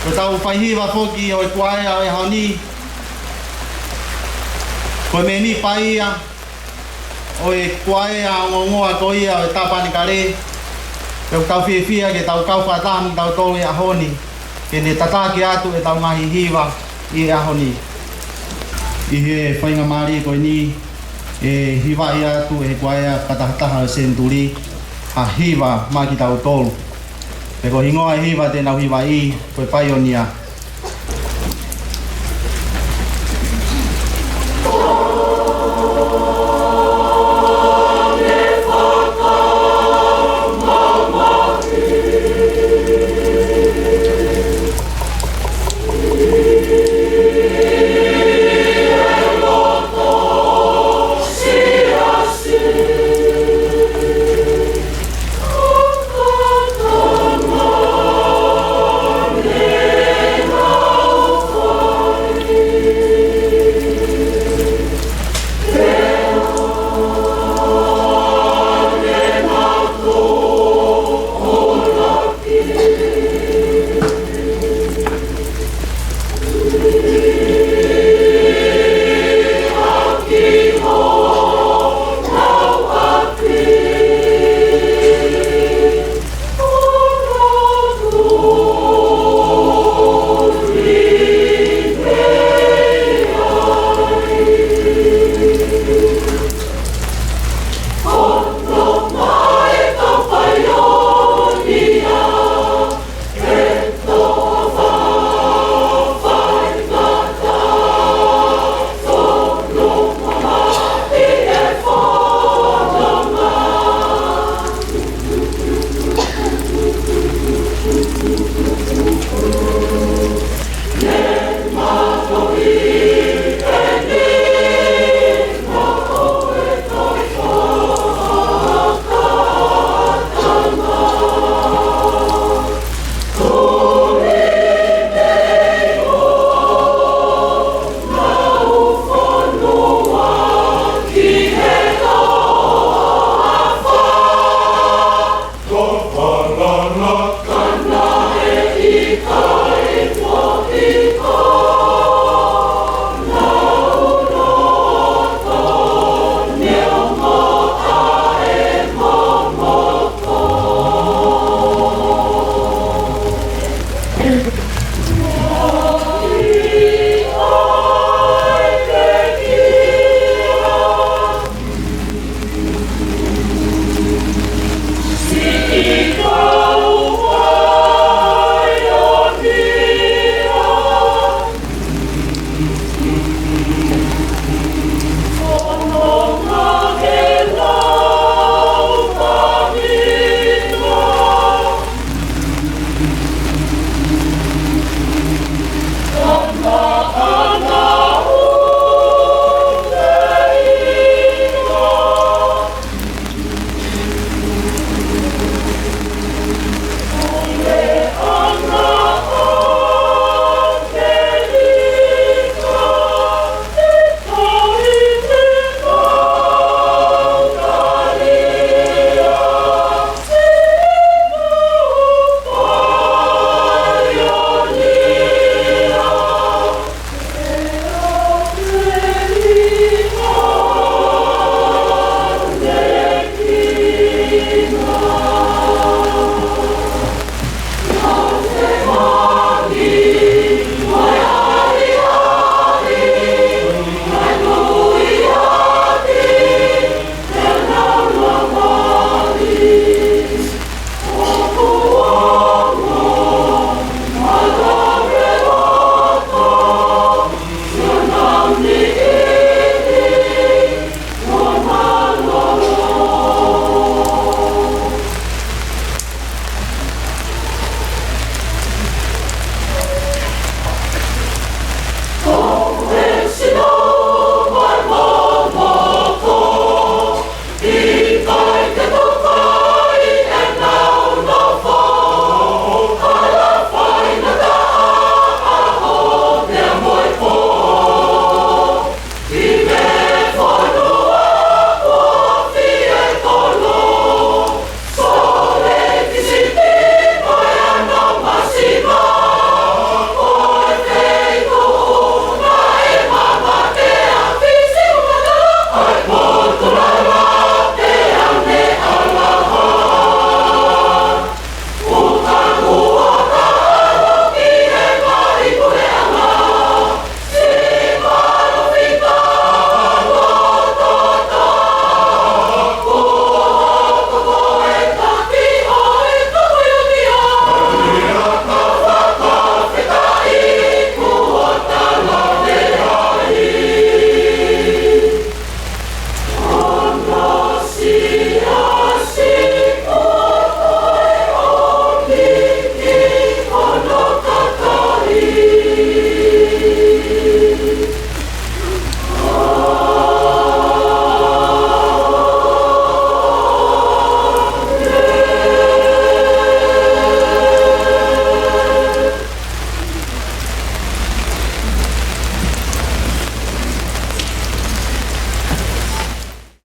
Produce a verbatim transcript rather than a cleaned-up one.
Ko ʻetau faihiva foki ʻo e kuaea ʻo e ʻaho ni, ko e mēmipa ia ʻo e kuaea ongoongoa ko ia ʻo e Tāpanekale. Pea ʻoku tau fiefia ke tau kau fakataha mo kitautolu he ʻaho ni, ke ne tataki atu ʻetau ngaahi hiva ʻi he ʻaho ni. ʻI he faingamālie ko eni, ʻe hivaʻi atu ʻe he kuaea fakatahataha ʻo e Senituli ha hiva maʻa kitautolu. Pea ko e hingoa ʻo e hiva te nau hivaʻi, ko e Paionia.